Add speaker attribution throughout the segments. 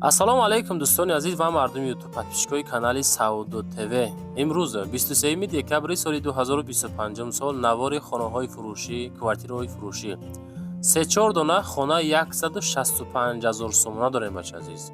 Speaker 1: Ассалому алайкум, дӯстони азиз ва мардуми Ютуб, подписчикои канали Савдо ТВ. Имрӯз, 23 декабри соли 2025 сол, навори хонаҳои фурӯшӣ, квартираҳои фурӯшӣ, се-чор дона хона 165 ҳазор сомона дорем, бача азиз,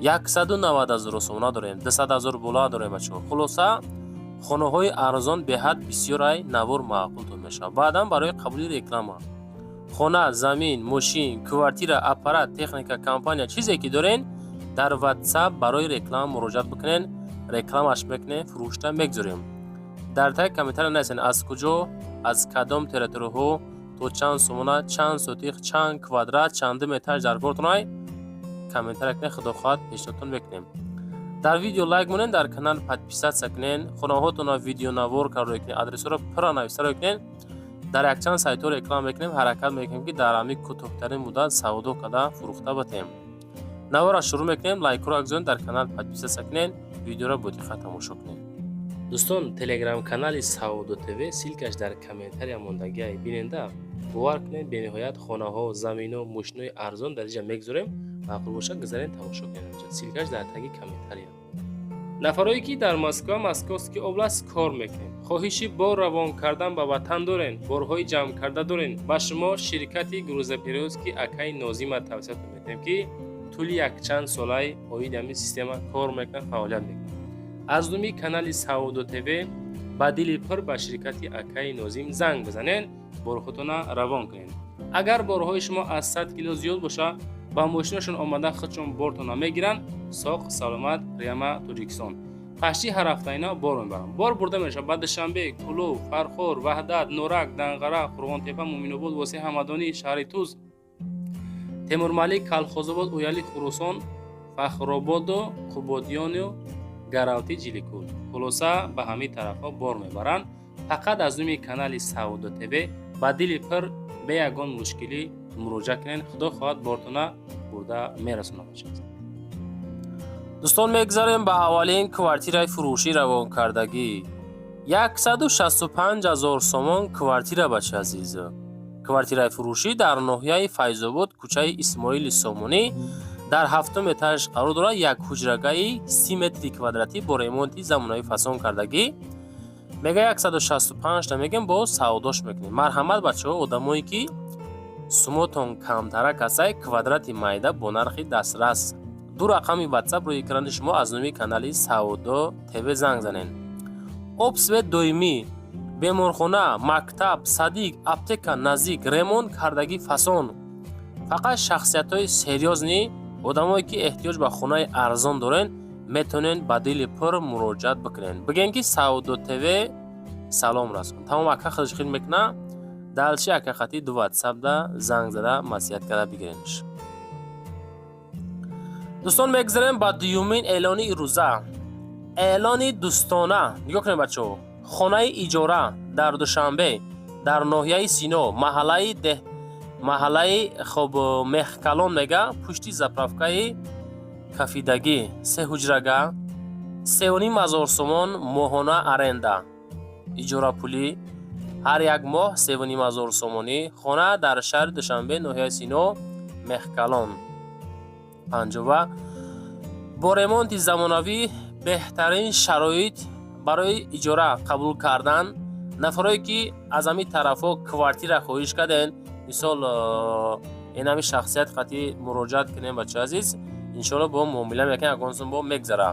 Speaker 1: 190 ҳазор сомона дорем, 200 ҳазор бола дорем, бачаҳо. Хулоса, хонаҳои арзон беҳад бисёрай. Навор маъқултон мешавад. Баъдан барои қабули реклама, хона, замин, мошин, квартира, аппарат, техника, компания, чизе ки дорен, дар WhatsApp барои реклама муроҷиат бикунен, рекламаш мекунем, фурӯшта мегзорем. Дар таги комментария нависен, аз куҷо, аз кадом территорияҳо, то чанд сомона, чанд сотих, чанд квадрат, чандум этаж дар кортонай, комментария кунед. Худо хоҳад, пешниҳодтон мекунем. Дар видео лайк монен, дар канал подписаться кунен, хонаҳотонро видеонавор карда кунед, адресҳоро пурра нависта кунед. Дар якчанд сайтҳо реклама мекунем, ҳаракат мекунем, ки дар ҳамин кӯтоҳтарин муддат савдо карда, фурӯхта батем. Наворро шурӯъ мекунем. Лайкҳоро гузоред, дар канал подписаться кунед, видеоро бо диққат тамошо кунед. Дӯстон, телеграм-канали Савдо ТВ, ссылкаш дар комментария мондагиай, биненда. Бовар кунед, бениҳоят хонаҳо, замино, мошинои арзон дар инҷа мегузорем. Маъқул бошад, гузарен, тамошо кунед. Ссылкаш дар таги комментария. Нафарое ки дар Москва, Московский область кор мекунед, хоҳиши бор равон кардан ба ватан дорен, борҳои ҷамъ карда дорен, ба шумо ширкати грузоперевозки акаи Нозима тавсия метиҳем, ки тӯли якчанд солаи оиди ҳамин система кор мекунад, фаъолият мекунад. Аз номи канали Савдо ТВ ба дили пур ба ширкати акаи Нозим занг бизанен, борхотона равон кунед. Агар борҳои шумо аз 100 кило зиёд боша, ба мошинашон омада, худшон бортона мегиранд, соқ саломат, прямо Тоҷикистон. Пашти ҳар ҳафта ина бор мебаранд. Бор бурда мешавад ба Душанбе, Кӯлоб, Фархор, Ваҳдат, Норак, Данғара, Қурғонтепа, Муъминобод, Восеъ, Ҳамадонӣ, шаҳри Туз, Темурмалик, Калхозобод, Ояли, Хуросон, Фахрободу Қубодиёну Гаравти, Ҷиликул. Хулоса, ба ҳамин тарафҳо бор мебаранд. Фақат аз номи канали Савдо ТВ ба дили пур, бе ягон мушкилӣ муроҷиат кунед. Худо хоҳад, бортона бурда мерасонад. Дӯстон, мегзарем ба аввалин квартираи фурӯшӣ равонкардагӣ. 165 ҳазор сомон квартира, бачи азиз. Квартираи фурӯшӣ дар ноҳияи Файзобод, кӯчаи Исмоили Сомонӣ, дар ҳафтум этаж қарор дорад. Як ҳуҷрагаи 30 метри квадратӣ бо ремонти замонавӣ фасон кардагӣ. Мега 165 та мегем, бо савдош мекунем. Марҳамат, бачаҳо, одамое ки сумотон камтарак ҳастай, квадрати майда бо нархи дастрас. Ду рақами WhatsApp рӯи экрани шумо, аз номи канали Савдо ТВ занг занед. Об, свет доимӣ, беморхона, мактаб, садик, аптека наздик, ремонт кардагӣ фасон. Фақат шахсиятҳои серьёзный, одамое ки эҳтиёҷ ба хонаи арзон дорен, метавонед ба дили пур муроҷиат бикунед. Бигӯем, ки Савдо ТВ салом расон. Тамом, ака худаш хел мекуна. Дальше ака хати ду ватсапда занг зада, маслиҳат карда бигиренш. Дӯстон, мегзарем ба дуюмин эълони ирӯза, эълони дӯстона. Нигоҳ кунед, бачаҳо. Хонаи иҷора дар Душанбе, дар ноҳияи Сино, маҳаллаи деҳ, маҳаллаи хоб Мехкалон, мега, пушти заправкаи кафидагӣ, се ҳуҷрага, 3,5 ҳазор сомон моҳона аренда, иҷорапулӣ, ҳар як моҳ 3,5 ҳазор сомонӣ. Хона дар шаҳри Душанбе, ноҳияи Сино, Мехкалон, панҷова, бо ремонти замонавӣ, беҳтарин шароит барои иҷора қабул кардан. Нафарое ки аз ҳамин тарафҳо квартира хоҳиш карден, мисол, ин ҳамин шахсият қатӣ муроҷиат кунем, бача азиз, иншоалло, бо муомила мекунем, ягон сум бо мегзара.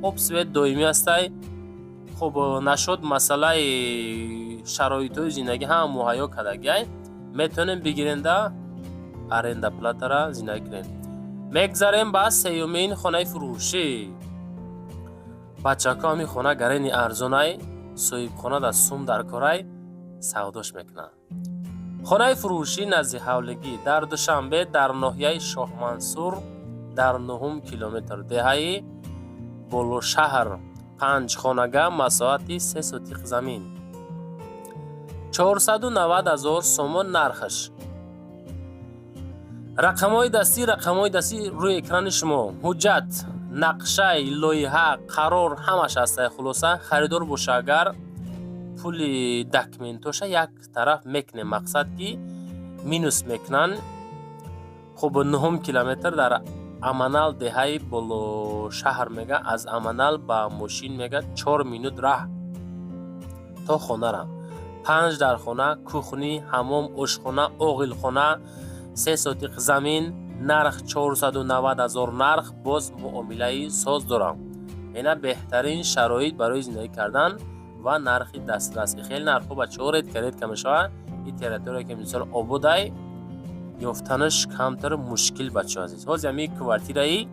Speaker 1: Об, свет доимӣ ҳастай. Хуб, нашуд, масъалаи шароитҳои зиндагӣ ҳама муҳайё кардагиай. Метавонем бигиренда, аренда платара зиндагӣ кунем. Мегзарем ба сеюмин хонаи фурӯшӣ. Бачако, ҳамин хона гарени арзонай, соҳибхона дар сум дар корай, савдош мекунад. Хонаи фурӯшӣ назди ҳавлигӣ дар Душанбе, дар ноҳияи Шоҳмансур, дар нуҳум километр, деҳаи Болошаҳр, панҷ хонага, масоҳати 3 сотиқ замин, 490 ҳазор сомон нархаш. Рақамҳои дастӣ рӯи экрани шумо. Ҳуҷҷат, нақшаи лоиҳа, қарор ҳамаш ҳастай. Хулоса, харидор боша агар, пули документоша як тараф мекунем, мақсад ки минус мекунанд. Хуб, нуҳум километр дар Аманал, деҳаи болошаҳр мега. Аз Аманал ба мошин мега 4 минут раҳ то хонара. Панҷ дархона, кухни, ҳамом, ошхона, оғилхона, 3 сотиқ замин, нарх 490 ҳазор, нарх боз муомилаи соз дорам. Ина беҳтарин шароит барои зиндагӣ кардан ва нархи дастрас. Хеле нархҳо, бачаҳо, редко, редко мешавад. Ин территория ки мисол ободай, ёфтанаш камтар мушкил, бачаҳо азиз. Ҳозир ҳами квартираи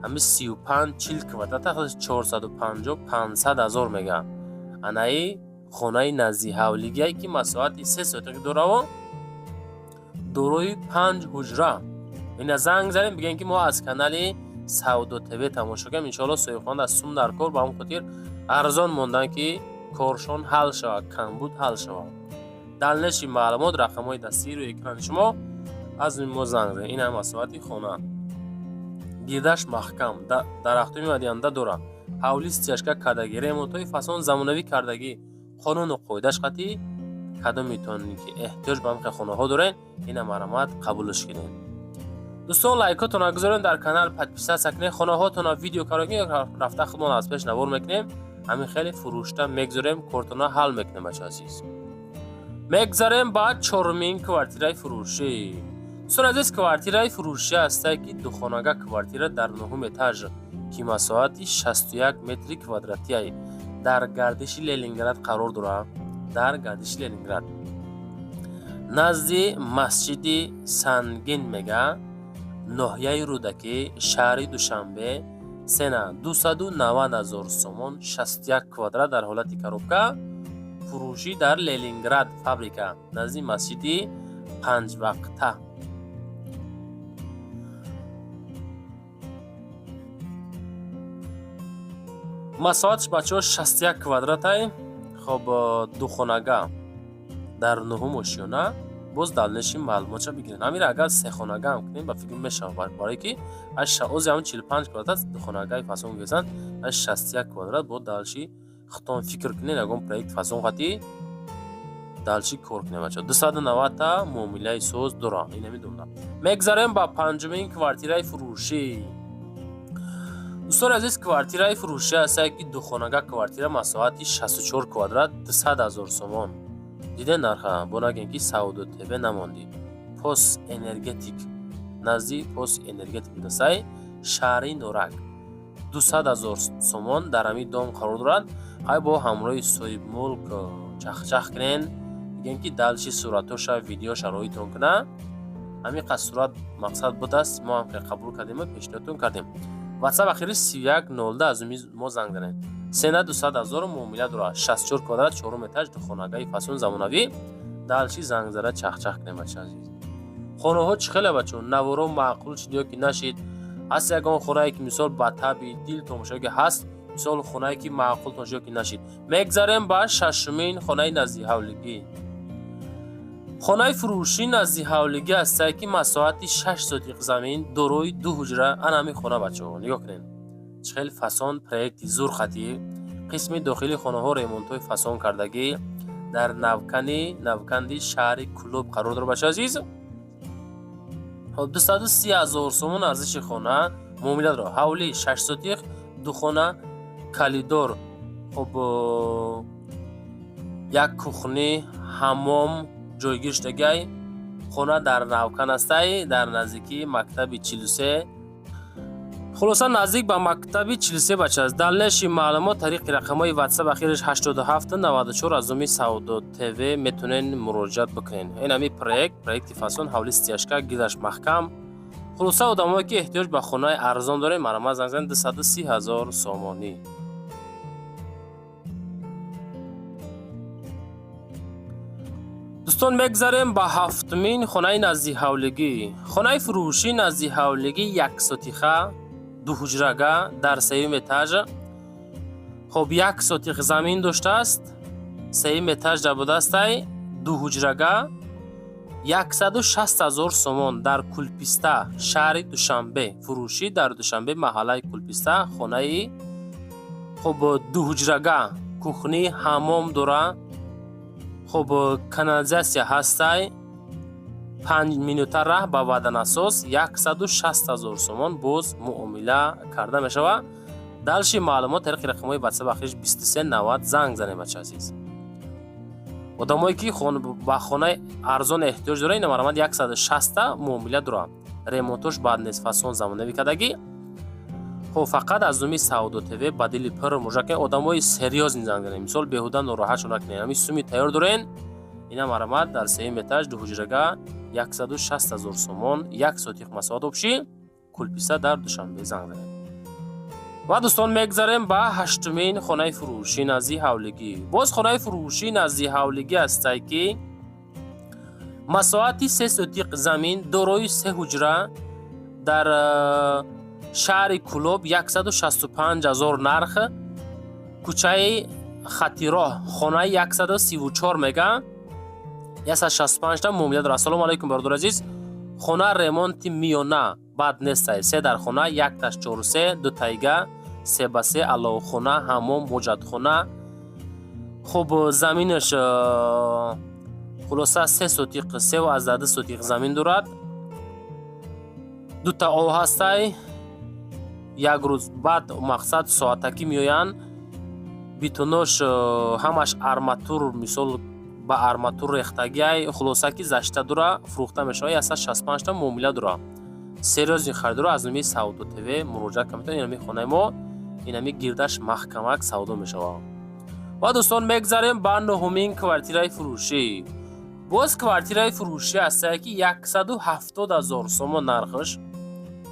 Speaker 1: ҳами 35-40 квадрата 450, 500 ҳазор мега. Анаи хонаи назди ҳавлигие ки масоҳати 3 сотиқ дораву дорои панҷ ҳуҷра. Ина занг занем, бигем ки мо аз канали Савдо ТВ тамошо кардем. Иншоалло, соҳибхона аз сум дар кор, ба ҳамн хотир арзон мондан, ки коршон ҳал шавад, камбуд ҳал шавад. Дальнейший маълумот рақамҳои дастии рӯи экрани шумо, аз мо занг занед. Ин ҳам масоҳати хона, гирдаш маҳкам, дарахтои мевадиҳанда дорад, ҳавли стяжка кардагӣ, ремонтҳои фасон, замонавӣ кардагӣ, қонуну қоидаш қатъӣ. Кадом метавонед ки эҳтиёҷ ба ҳамхел хонаҳо доред, ина марҳамат, қабулш кунед. Дӯстон, лайкотонро гузоред, дар канал подписаться кунед, хонаҳотонро видео кароги рафта худмон аз пеш навор мекунем, ҳамин хеле фурӯшта мегузорем, кортона ҳал мекунем. Бача азиз, мегзарем ба чорумин квартираи фурӯшӣ. Дӯстон азиз, квартираи фурӯшӣ ҳастае ки духонага квартира дар нуҳум этаж, ки масоҳати 61 метри квадратиай, дар гардиши Ленинград қарор дорад, дар гардиши Ленинград, назди масҷиди Сангин мега, ноҳияи Рӯдакӣ, шаҳри Душанбе. Цена 290 ҳазор сомон, 61 квадрат, дар ҳолати коробка фурӯшӣ, дар Ленинград, фабрика, назди масҷиди панҷвақта. Масоҳаташ, бачаҳо, 61 квадратай. Хоб, духонага дар нуҳум ошёна. Боз дальнейший маълумотша бигиред. Ҳамира агар сехонага ҳам кунем, ба фикр мешавад, барое ки ози ҳамн 45 квадрат духонагаи фасон гирсан, аз 61 квадрат бо дальше худтон фикр кунед, ягон проект фасон хати дальше кор кунем. Бача, 290-та муомилаи соз дора, ин намедонам. Мегзарем ба панҷумин квартираи фурӯшӣ. Дӯстони азиз, квартираи фурӯшӣ ҳастае ки духонага квартира, масоҳати 64 квадрат, 200 ҳазор сомон. Диде нарха, бо нагем ки Савдо ТВ намондӣ. Пос Энергетик, назди Пос Энергетик будасай, шаҳри Норак, 200 ҳазор сомон дар ҳамин дом қарор дорад. Ҳай, бо ҳамроҳи соҳибмулк чахчах кунен, бигем ки дальше суратоша, видео шароитон куна. Ҳамин қад сурат мақсад будааст, мо ҳам қабул кардему пешниҳодтон кардем. Ватсап ахири 3102, аз мо занг занед. Цена 200 ҳазору муомила дорад, 64 квадрат, чорум этаж, духонагаи фасон, замонавӣ. Дальше занг зада чахчах кунем. Бача азиз, хонаҳо чӣ хеле, бачо, наворо маъқул шид ё ки нашид? Ҳаст ягон хонае ки мисол ба таби дилтон бошад, ки ҳаст мисол хонае ки маъқултон шуд ё ки нашид? Мегзарем ба шашумин хонаи наздиҳавлигӣ. Хонаи фурӯшӣ наздиҳавлигӣ ҳастае ки масоҳати 6 сотиқ замин, дорои ду ҳуҷра. Ана ҳамин хона, бачаҳо, нигоҳ кунед, чӣ хеле фасон, проекти зурхатӣ, қисми дохили хонаҳо ремонтҳои фасон кардагӣ, дар Навкани, Навканди шаҳри Кӯлоб қарор дорад. Бача азиз, 230 ҳазор сомон арзиши хона, муомила дорад. Ҳавли 6 сотиқ, ду хона, коридор, хоб, як кухни, ҳаммом ҷойгир шудагиай. Хона дар Навкан ҳастай, дар наздикии мактаби 43, хулоса, наздик ба мактаби 43, бача аст. Дальнейший маълумот тариқи рақамҳои ватсап ахираш 8794 аз номи Савдо ТВ метавонед муроҷиат бикунед. Ин ҳами проект, проекти фасон, ҳавли стяжка, гирдаш маҳкам. Хулоса, одамое ки эҳтиёҷ ба хонаи арзон дорем, марҳамат, занг занед, 230 ҳазор сомонӣ. Дӯстон, мегзарем ба ҳафтумин хонаи наздиҳавлигӣ. Хонаи фурӯшӣ наздиҳавлигӣ, яксотиха, дуҳуҷрага, дар сеюм этаж. Хоб, 1 сотих замин доштааст, сеюм этажда будастай, дуҳуҷрага, 160 ҳазор сомон, дар Кулписта, шаҳри Душанбе фурӯшӣ, дар Душанбе, маҳаллаи Кулписта. Хонаи, хоб, дуҳуҷрага, кухни, ҳаммом дора, хоб, канализатсия ҳастай. 5 минута раҳ ба водонасос, 160 000 сомон боз муомила карда мешавад. Дальше маълумот тариқи рақамҳои ватсап, ахириш 2390, занг занед, бача азиз. Одамое ки ба хонаи арзон эҳтиёҷ доранд, ина марамад, 160-та муомила дорад. Ремонтош бад нест, фасон, замонавӣ кардагӣ. Хоб, фақат аз номи Савдо ТВ ба дили пур муроҷиат кунед. Одамои серьёзный занг занед, мисол, беҳуда нороҳатшон накунед. Ҳамин суми тайёр дорен, ина марамад, дар сеюм этаж, дуҳуҷрага, 160 000 сомон, 1 сотих масоҳат общий, Кулписа, дар Душанбе, занг занед. Ва, дӯстон, мегзарем ба ҳаштумин хонаи фурӯшӣ назди ҳавлигӣ. Боз хонаи фурӯшӣ назди ҳавлигӣ ҳастай, ки масоҳати 3 сотиқ замин, дорои се ҳуҷра, дар шаҳри Кӯлоб, 165 ҳазор нарх, кӯчаи Хатироҳ, хонаи 134 мега, 165 та муомила дорад. Ассалому алайкум, бародари азиз. Хона ремонти миёна, бад нестай. Се дар хона, якташ чорсе, дутайга се ба се, аловхона, ҳамом, ҳоҷатхона. Хуб, заминаш хулоса 3 сотиқ, 3,2 сотиқ замин дорад. Дута ов ҳастай. Як рӯз баъд, мақсад, соатакӣ меоянд. Битонош ҳамаш арматур, мисол, ба арматур рехтагиай. Хулоса, ки защита дора, фурӯхта мешавад, 165 та муомила дора. Серьёзный харидоро аз номи Савдо ТВ муроҷиат кардем. Инами хонаи мо, инами гирдаш маҳкамак савдо мешавад. Ва, дӯстон, мегзарем ба нуҳумин квартираи фурӯшӣ. Боз квартираи фурӯшӣ ҳастае, ки 170 ҳазор сомон нархаш,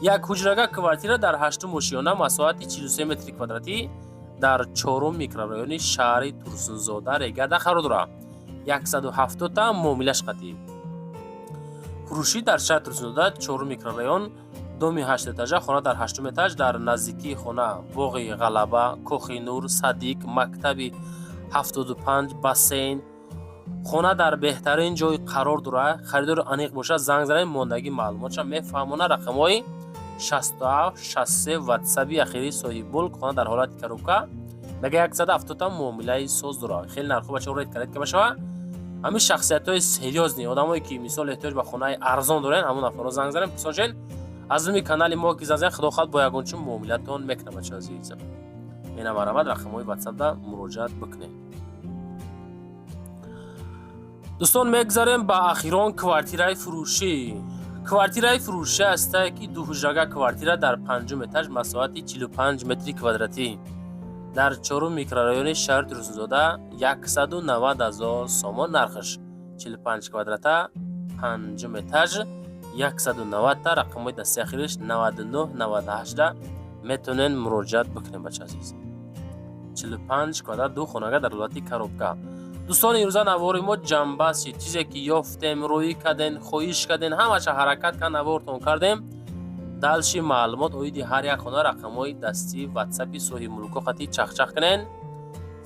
Speaker 1: як ҳуҷрага квартира дар ҳаштум ошиёна, масоҳати 43 метри квадратӣ, дар чорум микрорайони шаҳри Турсунзода, Регада қарор дорад. 170 та муомилаш қатъӣ. Фурӯшӣ дар шаҳри Турсунзода, чорум микрорайон, доми ҳаштэтажа, хона дар ҳаштум этаж. Дар наздикии хона боғи Ғалаба, Кохи Нур, садик, мактаби 75, бассейн. Хона дар беҳтарин ҷой қарор дорад. Харидори аниқ бошад, занг занед, мондагӣ маълумотша мефаҳмонад. Рақамҳои 67 63 ватсаби ахирии соҳибмулк. Хона дар ҳолати коробка мега, 170 та муомилаи соз дорад. Хеле нархҳо, бачаҳо, редко редко мешавад. Ҳамин шахсиятҳои серьёзный, одамое ки, мисол, эҳтиёҷ ба хонаи арзон дорен, ҳамон нафарро занг занем, писошен. Аз рӯи канали мо ки занг занем, худо хоҳад, бо ягончун муомилатон мекунад. Бача азиз, ина марамад, рақамҳои ватсапда муроҷиат бикунед. Дӯстон, мегзарем ба ахирон квартираи фурӯшӣ. Квартираи фурӯшӣ ҳастае, ки дуҳуҷрага квартира дар панҷум этаж, масоҳати 45 метри квадратӣ, дар чорум микрорайони шаҳри Турсунзода, 190 ҳазор сомон нархаш, 45 квадрата, панҷум этаж, 190 та. Рақамҳои дасти ахириш 99 98 метавонед муроҷиат бикунед, бача азиз. 45 квадрат, ду хонага дар ҳолати коробка. Дӯстон, имрӯза навори мо ҷамъбаст шид. Чизе ки ёфтем, рӯӣ кардем, хоҳиш кардем, ҳамаша ҳаракат кар навортон кардем. Дальше маълумот оиди ҳар як хона рақамҳои дастии ватсапи соҳибмулкҳо қатӣ чахчах кунен.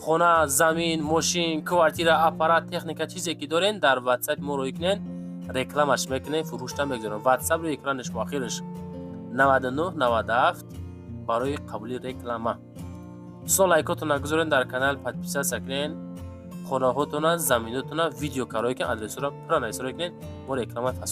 Speaker 1: Хона, замин, мошин, квартира, аппарат, техника, чизе ки дорен, дар ватсапи мо рӯӣ кунен, рекламаш мекунем, фурӯшта мегузорем. Ватсап рӯи экраниш охириш 99 97 барои қабули реклама. Дӯстон, лайкотона гузорен, дар канал подписаться кунен. Хонаҳотона, заминотона видео карое ки адресҳоро пурра нависоро кунен, мо реклама.